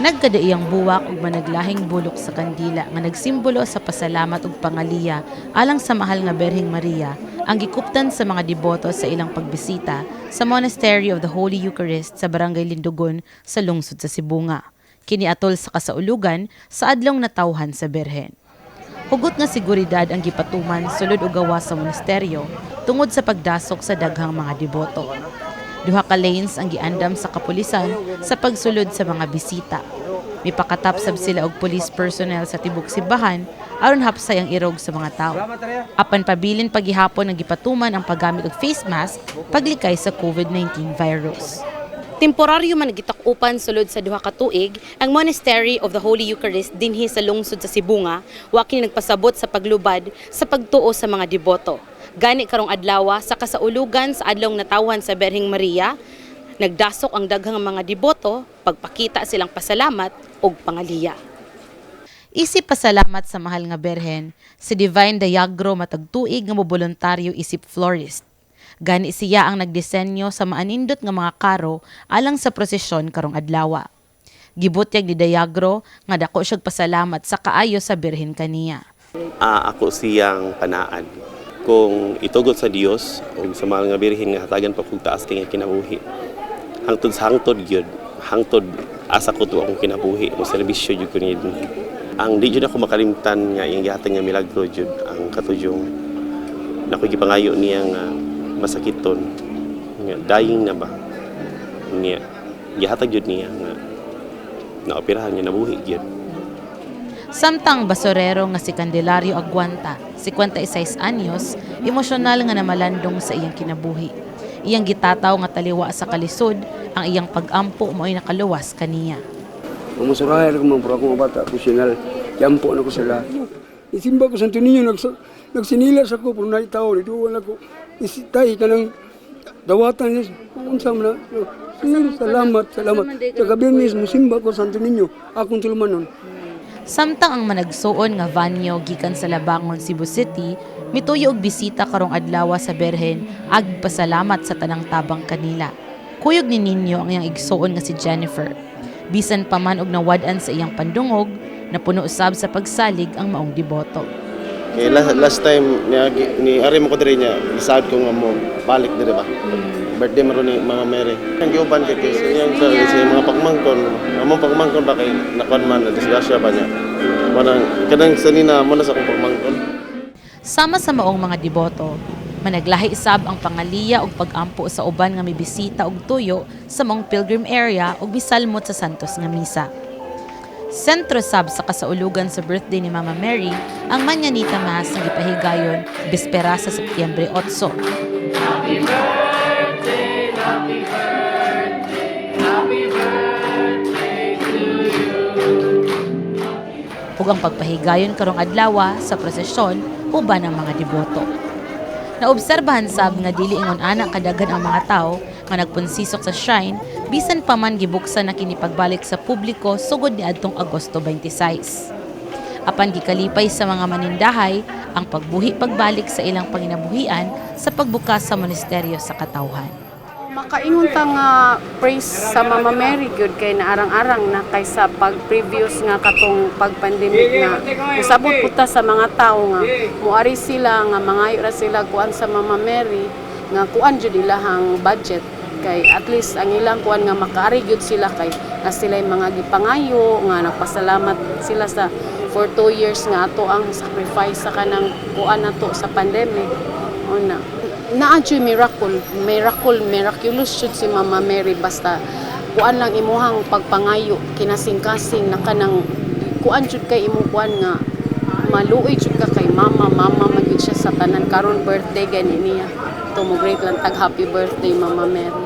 Nagkadaiyang buwak ug managlahing bulok sa kandila nga nagsimbolo sa pasalamat ug pangaliya alang sa mahal nga Birheng Maria ang gikuptan sa mga deboto sa ilang pagbisita sa Monastery of the Holy Eucharist sa Barangay Lindugon sa lungsod sa Sibonga. Kini atol sa kasaulugan sa adlong natawhan sa Birhen. Hugot nga seguridad ang gipatuman sulod ug gawas sa monasteryo tungod sa pagdasok sa daghang mga deboto. Duha ka lanes ang giandam sa kapulisan sa pagsulod sa mga bisita. Mipakatap sab sila og police personnel sa tibok simbahan aron hapsay ang irog sa mga tao. Apan pabilin pagihapon ang gipatuman ang paggamit og face mask paglikay sa COVID-19 virus. Temporaryo man gitakupan sulod sa 2 ka tuig ang Monastery of the Holy Eucharist dinhi sa lungsod sa Sibonga, wa kini nagpasabot sa paglubad sa pagtuo sa mga deboto. Gani karong adlawa sa kasaulugan sa adlong natawhan sa Birheng Maria, nagdasok ang daghang mga deboto pagpakita silang pasalamat ug pangaliya. Isip pasalamat sa mahal nga Birhen, si Divine Dayagro matag tuig nga moboluntaryo isip florist. Gani siya ang nagdisenyo sa maanindot nga mga karo alang sa prosesyon karong adlawa. Gibutyag ni Dayagro nga dako siyang pasalamat sa kaayo sa Birhen kaniya. Ako siyang panaad. Kung itugot sa Dios o sa mahal nga Birhen nga hatagan pa kog taas kay nga kinabuhi. Hangtod sa hangtod gyud, hangtod asa ko to akong kinabuhi, mo serbisyo jud ko niya dinhi. Ang di jud ako makalimtan nga iyang gihatag nga milagro jud ang katuyong nako gipangayo niya nga masakiton nga dying na ba niya, gihatag jud niya nga naoperahan niya, nabuhi gyud. Samtang basurero nga si Candelario Aguanta, 56 anyos, emosyonal nga namalandong sa iyang kinabuhi. Iyang gitataw nga taliwa sa kalisod ang iyang pag-ampo mao'y nakaluwas kaniya. Mamusurahay ko man, pero ako mga bata, profesional. Jampo na ko sila. Isimba ko sa Santo Niño, nagsinilas ako, pero naitaw, nituwan ako. Isitay ka ng dawatan niya. Unsa man na. Sir, salamat, salamat. Sa gabi mismo, simba ko sa Santo Niño, akong tulumanon. Samtang ang managsuon nga vanyo gikan sa Labangon, Cebu City, mituyo og bisita karong adlaw sa Berhen ag pasalamat sa tanang tabang kanila. Kuyog ni Ninyo ang iyang igsuon nga si Jennifer. Bisan pa man og nawad-an sa iyang pandungog, napuno sab sa pagsalig ang maong deboto. Kay last time ni ni ari mo ko diri niya, gisaad ko nga mo balik diri ba. Birthday man ron ni Mama Mary. Ang giuban kay sa iyang sa iyang mga pagmangkon, among pagmangkon ba kay nakuan man na disgrasya ba niya. Manang kanang sanina mo na sa akong pagmangkon. Sama sa maong mga deboto, managlahi sab ang pangaliya ug pag-ampo sa uban nga mibisita og tuyo sa maong pilgrim area ug misalmot sa Santos nga Misa. Sentro sab sa kasaulugan sa birthday ni Mama Mary ang Mañanita Mass nga gipahigayon bispera sa Setyembre 8. Ug ang pagpahigayon karong adlawa sa prosesyon uban ang mga deboto. Naobserbahan sab nga dili ingon ana kadaghan ang mga tawo nga nagpunsisok sa shrine bisan pa man gibuksan na kini pagbalik sa publiko sugod niadtong Agosto 26. Apan gikalipay sa mga manindahay ang pagbuhi pagbalik sa ilang panginabuhian sa pagbukas sa monasteryo sa katawhan. Makaingon ta nga praise sa Mama Mary gyud kay naarang-arang na kaysa pag previous nga katong pag-pandemic nga usabot pud ta sa mga tawo nga muari sila nga mangayo ra sila kuan sa Mama Mary nga kuan jud ilahang budget kay at least ang ilang kuan nga makaari gyud sila kay na sila mga gipangayo nga nagpasalamat sila sa for 2 years nga ato ang sacrifice sa kanang kuan nato sa pandemic. Una naa jud miracle miracle miraculous jud si Mama Mary, basta kuan lang imuhang pagpangayo, kinasing-kasing na kanang kuan jud kay imong kuan nga maluoy jud ka kay mama mama man gyud siya sa tanan. Karon birthday gani niya to, mo greet lang tag happy birthday, Mama Mary.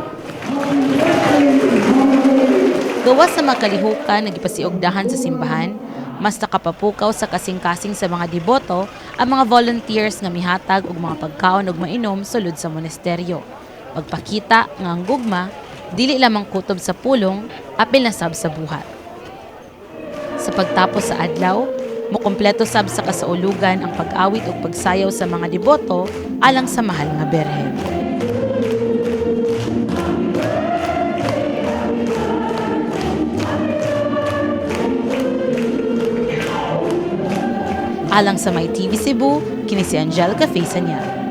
Gawas sa mga kalihukan nga gipasiugdahan sa simbahan, mas nakapapukaw sa kasing-kasing sa mga deboto ang mga volunteers nga mihatag og mga pagkaon ug mainom sulod sa monasteryo. Pagpakita nga ang gugma dili lamang kutob sa pulong, apil na sab sa buhat. Sa pagtapos sa adlaw, mukumpleto sab sa kasaulugan ang pag-awit ug pagsayaw sa mga deboto alang sa mahal nga Berhen. Alang sa My TV Cebu, kini si Angelica Faisanya.